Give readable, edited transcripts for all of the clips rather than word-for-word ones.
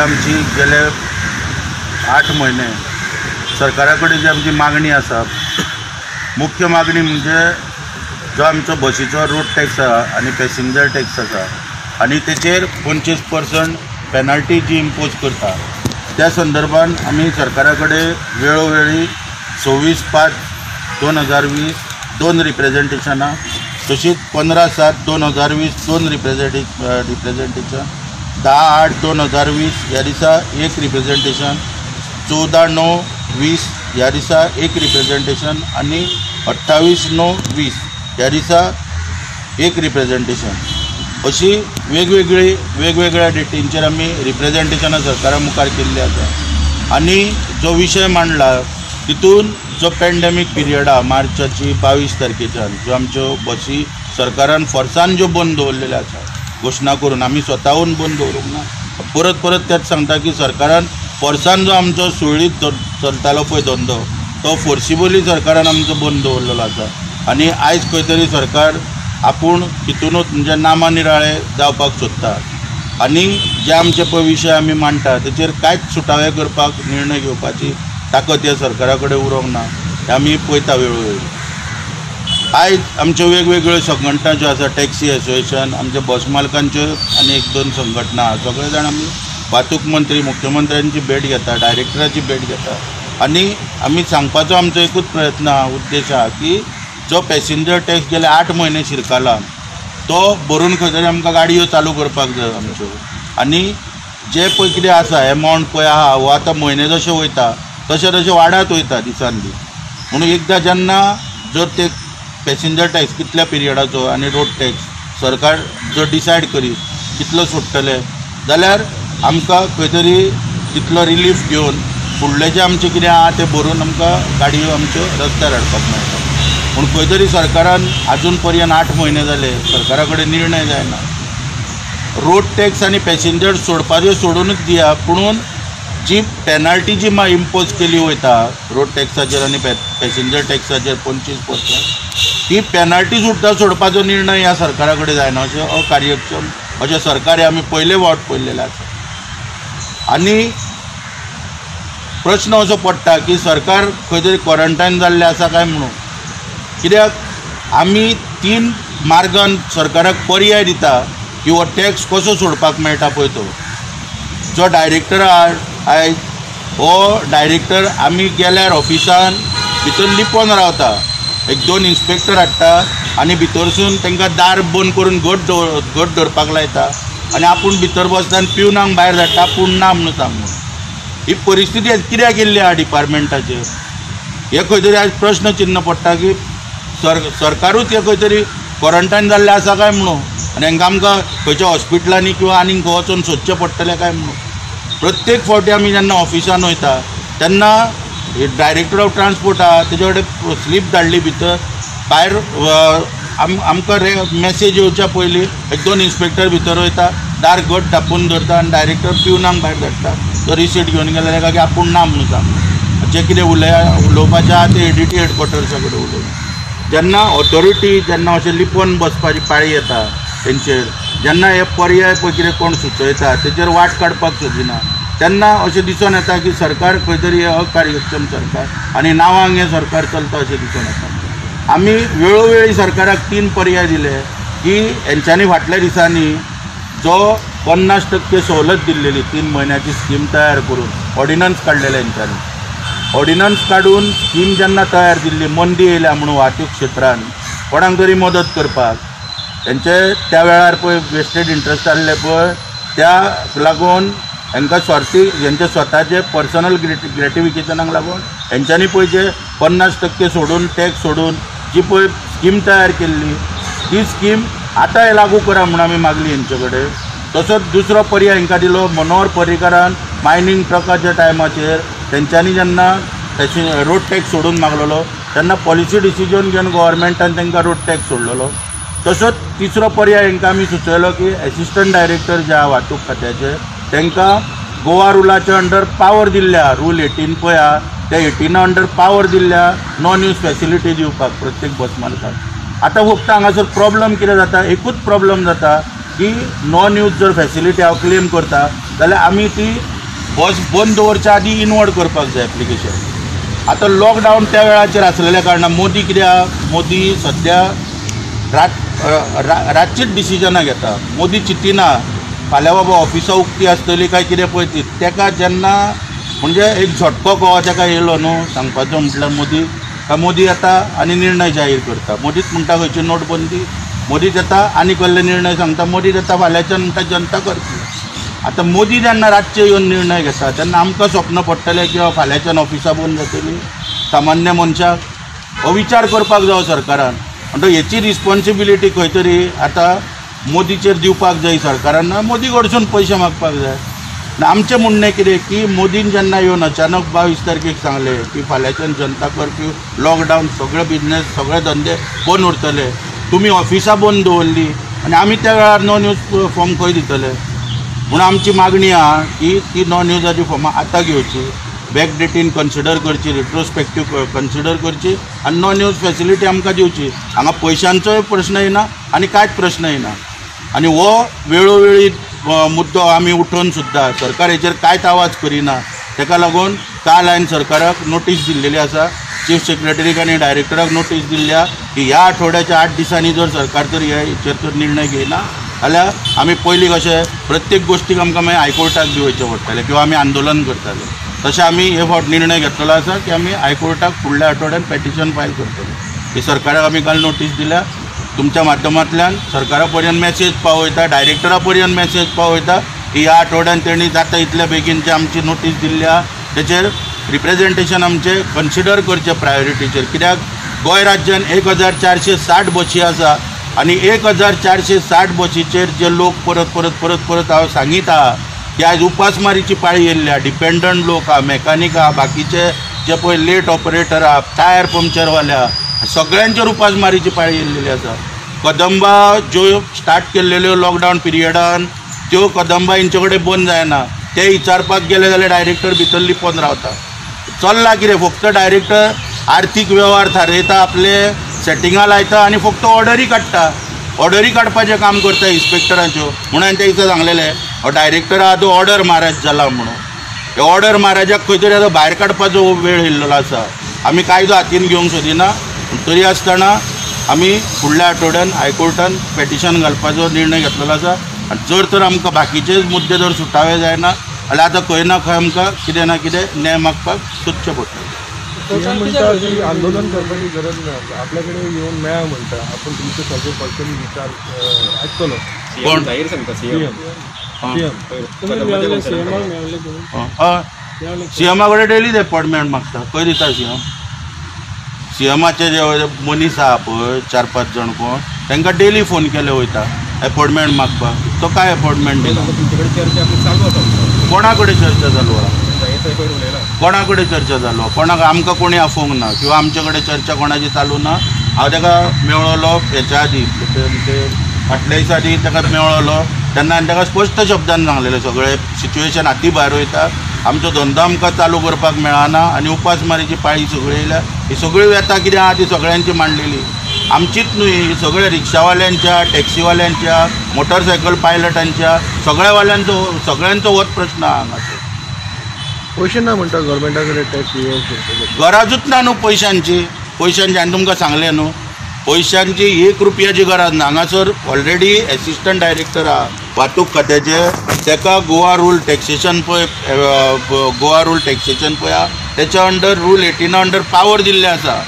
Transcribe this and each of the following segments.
आमची गेले 8 म्हयने सरकारा कडेन जी आमची मागणी आसा, मुख्य मागणी म्हणजे जो आमचो बसीचो रोड टॅक्स आसा आनी पॅसेंजर टॅक्स आसा आनी तेचेर 25% पेनल्टी जी इम्पोज करता त्या संदर्भान आमी सरकारा कडेन वेळोवेळी 26/5/2020 2 रिप्रेजेंटेशनां, तशीच 15/7/2020 2 रिप्रेजेंटेशन, 10/8/2020 ह्या दिसा एक रिप्रेजेंटेशन, 14/9/20 ह्या दिसा एक रिप्रेजेंटेशन आनी 28/9/20 ह्या दिसा एक रिप्रेजेंटेशन, अशी वेगवेगळी वेगवेगळ्या डेटींचेर आमी रिप्रेजेंटेशनां सरकारा मुखार केल्ली आसा. आनी जो विशय मांडला तितून जो पेंडेमीक पिरियड आहा मार्चाची 22 तारखेच्यान ज्यो आमच्यो बसी सरकारान फोर्सान ज्यो बंद दवरलेल्यो आसा घोशणा करून, आमी स्वताहून बंद दवरूंक ना, परत परत तेच सांगता की सरकारान फोर्सान जो आमचो सुरळीत चलतालो पळय धंदो तो फोर्सिबली सरकारान आमचो बंद दवरलेलो आसा. आनी आयज खंय तरी सरकार आपूण तितूनच म्हणजे नामा निराळे जावपाक सोदता आनी जे आमचे पळय विशय आमी मांडटा तेचेर कांयच सुटावे करपाक निर्णय घेवपाची ताकद ह्या सरकारा कडेन उरोंक ना, हें आमी पळयता वेळोवेळी. आयज आमच्यो वेगवेगळ्यो संघटना ज्यो आसा, टॅक्सी एसोसिएशन, आमच्या बस मालकांच्यो आनी 1-2 संघटना, सगळे जाण आमी वाहतूक मंत्री मुख्यमंत्र्यांची भेट घेता, डायरेक्टराची भेट घेता आनी आमी सांगपाचो आमचो एकूच प्रयत्न आहा, उद्देश आहा की जो पॅसेंजर टॅक्स गेले 8 म्हयने शिरकाला तो भरून खंय तरी आमकां गाडयो चालू करपाक जाय आमच्यो. आनी जे पळय कितें आसा एमावंट पळय आहा हो आतां म्हयने जशे वयता तशें तशें वाडत वयता दिसान दीस. म्हणून एकदां जेन्ना जर ते पॅसेंजर टॅक्स कितल्या पिरियडाचो आनी रोड टॅक्स सरकार जर डिसायड करीत कितलो सोडटले जाल्यार आमकां खंय तरी तितलो रिलीफ घेवन फुडलें जें आमचें कितें आहा तें भरून आमकां गाडयो आमच्यो रस्त्यार हाडपाक मेळटा. पूण खंय तरी सरकारान आजून पर्यंत 8 म्हयने जाले सरकारा कडेन निर्णय जायना. रोड टॅक्स आनी पॅसेंजर सोडपाच्यो सोडूनच दिया, पुणून जी पेनल्टी जी इम्पोज केली वयता रोड टॅक्साचेर आनी पॅसेंजर टॅक्साचेर 25% ती पेनल्टी सुद्दां सोडपाचो निर्णय ह्या सरकारा कडेन जायना. अशें अकार्यक्षम अशें सरकार हें आमी पयले फावट पळयलेलें आसा. आनी प्रश्न असो पडटा की सरकार खंय तरी क्वॉरंटायन जाल्लें आसा काय म्हणून, कित्याक आमी 3 मार्गान सरकाराक पर्याय दिता की हो टॅक्स कसो सोडपाक मेळटा पळय तो. जो डायरेक्टर आहा आयज हो डायरेक्टर आमी गेल्यार ऑफिसान भितर लिपोन रावता, 1-2 इन्स्पेक्टर हाडटा आनी भितरसून तांकां दार बंद करून घट दवरपाक लायता आनी आपूण भितर बसता आनी पिवनांक भायर धाडटा आपूण ना म्हणून सांगून. ही परिस्थिती आयज कित्याक केल्ली आहा डिपार्टमेंटाचेर हे खंय तरी आयज प्रश्न चिन्न पडटा की सरकारूच हे खंय तरी क्वॉरंटायन जाल्लें आसा काय म्हणून आनी हांकां आमकां खंयच्या हॉस्पिटलांनी किंवा आनीक खंय वचून सोदचें पडटलें काय म्हणून. प्रत्येक फावटी आमी जेन्ना ऑफिसान वयता तेन्ना डायरेक्टर ऑफ ट्रान्सपोर्ट आहा तेजे कडेन स्लीप धाडली भितर, भायर आमकां मॅसेज येवच्या पयलीं 1-2 इन्स्पेक्टर भितर वयता, दार घट धापून दवरता आनी डायरेक्टर पिवनांक भायर धाडटा. तो रिसीट घेवन गेल्यार ताका की आपूण ना म्हणून सांग, जें कितें उलोवपाचें आहा तें एडीटी हेडक्वॉर्टर्सा कडेन उलोवया. जेन्ना ऑथॉरिटी जेन्ना अशें लिपोवन बसपाची पाळी येता तेंचेर, जेन्ना हे पर्याय पळय कितें कोण सुचयता तेचेर वाट काडपाक सोदिना तेन्ना अशें दिसून येता की सरकार खंय तरी अकार्यक्षम सरकार आनी नांवांक हें सरकार चलता अशें दिसून येता. आमी वेळोवेळी सरकाराक 3 पर्याय दिले की हेंच्यांनी फाटल्या दिसांनी जो 50% सवलत दिल्लेली 3 म्हयन्याची स्कीम तयार करून ऑर्डिनन्स काडलेले, हेंच्यांनी ऑर्डिनन्स काडून स्कीम जेन्ना तयार दिल्ली मंदी येयल्या म्हणून वाहतूक क्षेत्रान कोणाक तरी मदत करपाक तेंचे त्या वेळार पळय वेस्टेड इंट्रस्ट आहले पळय त्या लागून हांकां स्वार्थी हेंचे स्वताचे पर्सनल ग्रेटिफिकेशनाक लागून हेंच्यांनी पळय जे 50% सोडून टॅक्स सोडून जी पळय स्कीम तयार केल्ली ती स्कीम आतां लागू करा म्हणून आमी मागली हेंचे कडेन. तसोच दुसरो पर्याय हांकां दिलो मनोहर पर्रीकारान मायनींग ट्रकाच्या टायमाचेर तेंच्यांनी जेन्ना रोड टॅक्स सोडून मागलेलो तेन्ना पॉलिसी डिसिजन घेवन गव्हर्मेंटान तांकां रोड टॅक्स सोडलेलो. तसोच तिसरो पर्याय हांकां आमी सुचयलो की एसिस्टंट डायरेक्टर जे आहा वाहतूक खात्याचे तांकां गोवा रुलाच्या अंडर पावर दिल्ल्या, रूल 18 पळय आहा त्या 18 अंडर पावर दिल्ल्या नॉन यूज फॅसिलिटी दिवपाक प्रत्येक बस मालकाक. आतां फक्त हांगासर प्रॉब्लम कितें जाता, एकूच प्रॉब्लम जाता की नॉन यूज जर फॅसिलिटी हांव क्लेम करता जाल्यार आमी ती बस बंद दवरच्या आदी इनवर्ड करपाक जाय एप्लिकेशन. आतां लॉकडावन त्या वेळाचेर आसलेल्या कारणान मोदी कित्याक, मोदी सद्या रातचीच डिसिजनां घेता. मोदी चिंतिना फाल्यां बाबा ऑफिसां उक्ती आसतली काय कितें पळय ती. ताका जेन्ना म्हणजे एक झटको कहो ताका येयलो न्हू, सांगपाचो म्हटल्यार मोदी काय मोदी येता आनी निर्णय जाहीर करता. मोदीच म्हणटा खंयची नोटबंदी, मोदीच येता आनी कसले निर्णय सांगता, मोदीच येता फाल्यांच्यान म्हणटा जनता कर्फ्यू. आतां मोदी जेन्ना रातचे येवन निर्णय घेता तेन्ना आमकां स्वप्न पडटलें की फाल्यांच्यान ऑफिसां बंद जातली सामान्य मनशाक. हो विचार करपाक जावो सरकारान. म्हणटकीर हेची रिस्पोन्सिबिलिटी खंय तरी आतां मोदीचेर दिवपाक जाय सरकारान, ना मोदी कडसून पयशे मागपाक जाय. आनी आमचें म्हणणें कितें की मोदीन जेन्ना येवन अचानक 22 तारखेक सांगलें की फाल्यांच्यान जनता कर्फ्यू, लॉकडावन, सगळे बिजनेस सगळे धंदे बंद उरतले, तुमी ऑफिसां बंद दवरली आनी आमी त्या वेळार नॉन यूज फॉर्म खंय दितले. म्हणून आमची मागणी आहा की ती नॉन युजाची फॉर्मां आतां घेवची, बॅक डेटीन कन्सिडर करची, रिट्रोस्पेक्टीव कन्सिडर करची आनी नॉन यूज फॅसिलिटी आमकां दिवची. हांगा पयशांचोय प्रश्न येना आनी कांयच प्रश्न येना. आनी हो वेळोवेळी मुद्दो आमी उठोवन सुद्दां सरकार हेचेर कांयच आवाज करिना. ताका लागून काल हांवें सरकाराक नोटीस दिल्लेली आसा, चीफ सेक्रेटरीक आनी डायरेक्टराक नोटीस दिल्ली आहा की ह्या आठवड्याच्या 8 दिसांनी जर सरकार तर ह्या हेचेर तर निर्णय घेयना जाल्यार आमी पयलीं कशें प्रत्येक गोश्टीक आमकां मागीर हायकोर्टाक बी वयचें पडटलें किंवा आमी आंदोलन करताले, तशें आमी हे फावट निर्णय घेतलेलो आसा की आमी हायकोर्टाक फुडल्या आठवड्यान पेटिशन फायल करतले. ही सरकाराक आमी काल नोटीस दिल्या. तुमच्या माध्यमांतल्यान सरकारा पर्यंत मॅसेज पावयता, डायरेक्टरा पर्यंत मॅसेज पावयता की ह्या आठवड्यान तेणी जाता इतल्या बेगीन जे आमची नोटीस दिल्ली आहा तेचेर रिप्रेजेंटेशन आमचें कन्सिडर करचें प्रायोरिटीचेर. कित्याक गोंय राज्यान 1460 बशी आसा आनी 1460 बशीचेर जे लोक परत परत परत परत हांव सांगीत आहा की आयज उपासमारीची पाळी येयल्ली आहा. डिपेंडंट लोक आहा, मॅकानीक आहा, बाकीचे जे पळय लेट ऑपरेटर आहा, टायर पंक्चरवाले आहा, सगळ्यांचेर उपासमारीची पाळी येयल्लेली आसा. कदंबा ज्यो स्टार्ट केल्लेल्यो लॉकडावन पिरियडान त्यो कदंबा हेंचे कडेन बंद जायना. ते विचारपाक गेले जाल्यार डायरेक्टर भितर लिपोवन रावता. चल्ला कितें, फक्त डायरेक्टर आर्थीक वेव्हार थारयता, आपले सेटिंगां लायता आनी फक्त ऑर्डरी काडटा. ऑर्डरी काडपाचें काम करता इन्स्पेक्टरांच्यो. म्हणून हांवें त्या दिसा सांगलेलें हो डायरेक्टर आहा तो ऑर्डर महाराज जाला म्हणून. हे ऑर्डर महाराजाक खंय तरी आतां भायर काडपाचो वेळ येयल्लो आसा. आमी कायदो हातीन घेवंक सोदिना, तरी आसतना आमी फुडल्या आठवड्यान हायकोर्टान पेटिशन घालपाचो निर्णय घेतलेलो आसा. आनी जर तर आमकां बाकीचेच मुद्दे जर सुटावे जायना जाल्यार आतां खंय ना खंय आमकां कितें ना कितें न्याय मागपाक सोदचें पडटलें. म्हणटा की आंदोलन करपाची गरज ना, आपल्या कडेन येवन मेळा म्हणटा, आपूण तुमचे सगळे पर्सनली विचार आयकतलो. कोण जाहीर सांगता? सीएमा कडेन डेली अपॉयंटमेंट मागता. खंय दिता सीएम? सीएमाचे जे मनीस आहा पळय 4-5 जाण कोण, तांकां डेली फोन केले वयता अपॉयंटमेंट मागपाक. तो काय अपॉयंटमेंट दिना? कोणा कडेन चर्चा चालू आहा? कोणा कडेन चर्चा चालू आहा? कोणाक आमकां कोणी आफोवंक ना किंवा आमचे कडेन चर्चा कोणाची चालू ना. हांव ताका मेळ्ळो हेच्या आदी, फाटल्या दिसा आदी ताका मेळ्ळो तेन्ना हांवें ताका स्पश्ट शब्दान सांगलेलें सगळें सिच्युएशन हाती भायर वयता, आमचो धंदो आमकां चालू करपाक मेळना आनी उपासमारीची पाळी सगळी येयल्या. ही सगळी व्यथा कितें आहा ती सगळ्यांची मांडलेली, आमचीच न्हय, ही सगळ्या रिक्षावाल्यांच्या, टॅक्सीवाल्यांच्या, मोटरसायकल पायलटांच्या, सगळ्यावाल्यांचो सगळ्यांचो होच प्रश्न आहा हांगासर. पयशे ना म्हणटा गव्हर्मेंटा कडेन टॅक्स गरजूच ना न्हू पयशांची. पयशांची हांवें तुमकां सांगलें न्हू, पयशांची 1 रुपयाची गरज ना. हांगासर ऑलरेडी एसिस्टंट डायरेक्टर आहा वाहतूक खात्याचे, ताका गोवा रूल टॅक्सेशन पळय, गोवा रूल टॅक्सेशन पळय आहा तेच्या अंडर रूल 18 अंडर पावर दिल्ले आसा,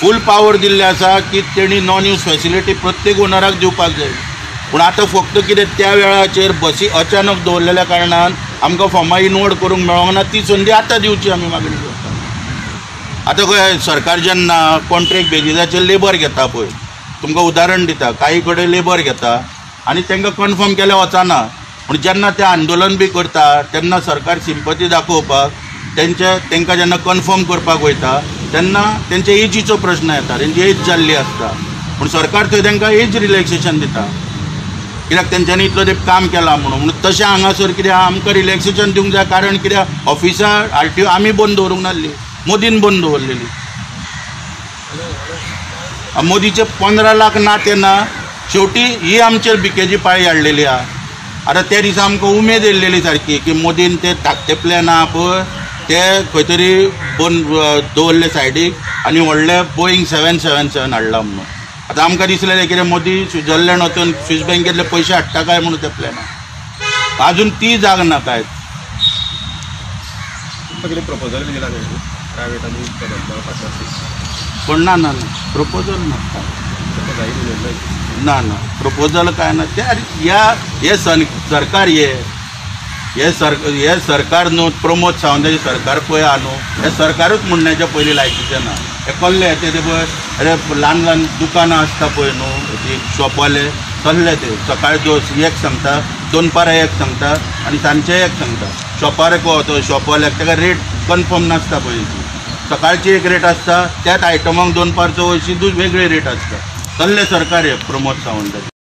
फूल पावर दिल्ले आसा की तेणी नॉन यूज फॅसिलिटी प्रत्येक ओनराक दिवपाक जाय. पूण आतां फक्त कितें त्या वेळाचेर बसी अचानक दवरलेल्या कारणान आमकां फॉर्मां इनवर्ड करूंक मेळोंक ना, ती संदी आतां दिवची आमी मागणी करता. आतां खंय सरकार जेन्ना कॉन्ट्रॅक्ट बेजिसाचेर लेबर घेता पळय, तुमकां उदाहरण दिता, काही कडेन लेबर घेता आनी तांकां कन्फर्म केल्यार वचना. पूण जेन्ना ते आंदोलन बी करता तेन्ना सरकार सिंपती दाखोवपाक तांकां जेन्ना कन्फर्म करपाक वयता तेन्ना तेंच्या एजीचो प्रश्न येता, तेंची एज जाल्ली आसता. पूण सरकार थंय तांकां एज रिलॅक्सेशन दिता कित्याक तेंच्यांनी इतलो तेंप काम केलां म्हणून. म्हणून तशें हांगासर कितें आमकां रिलॅक्सेशन दिवंक जाय, कारण कित्याक ऑफिसां आरटीओ आमी बंद दवरूंक नासली, मोदीन बंद दवरलेली. मोदीचे 15 लाख ना ते ना, शेवटी ही आमचेर भिकेची पाळी हाडलेली आहा. आतां त्या दिसा आमकां उमेद येयल्लेली सारकी की मोदीन ते धाकटे प्लॅन आहा पळय ते खंय तरी बंद दवरले सायडीक आनी व्हडले बोईंग 777 हाडला म्हणून. आतां आमकां दिसलेलें कितें मोदी स्विजरलँड वचून स्वीस बँकेंतले पयशे हाडटा काय म्हणून ते प्लॅनाक अजून ती जाग ना काय. कितें प्रपोजल बी दिला तेणी प्रायवेट आनी पार्टनरशीप? पण ना ना ना प्रपोजल ना ना ना प्रपोजल काय ना. ते ह्या हे सरकार हे हे हे सरकार न्हू प्रमोद सावंताचें सरकार पळय आहा न्हू, हें सरकारूच म्हणण्याच्या पयलीं लायकीचें ना. हे कसले ते ते पळय अरे ल्हान ल्हान दुकानां आसता पळय न्हू ती शॉपवाले कसले ते सकाळी दोस एक सांगता, दनपारां एक सांगता आनी सांजचें एक सांगता. शॉपार एक वता शॉपवाल्याक ताका रेट कन्फर्म नासता पयलीं. सकाळची एक रेट आसता, त्याच आयटमाक दनपारचो वयशी वेगळी रेट आसता. कसलें सरकार हें प्रमोद सावंताचें.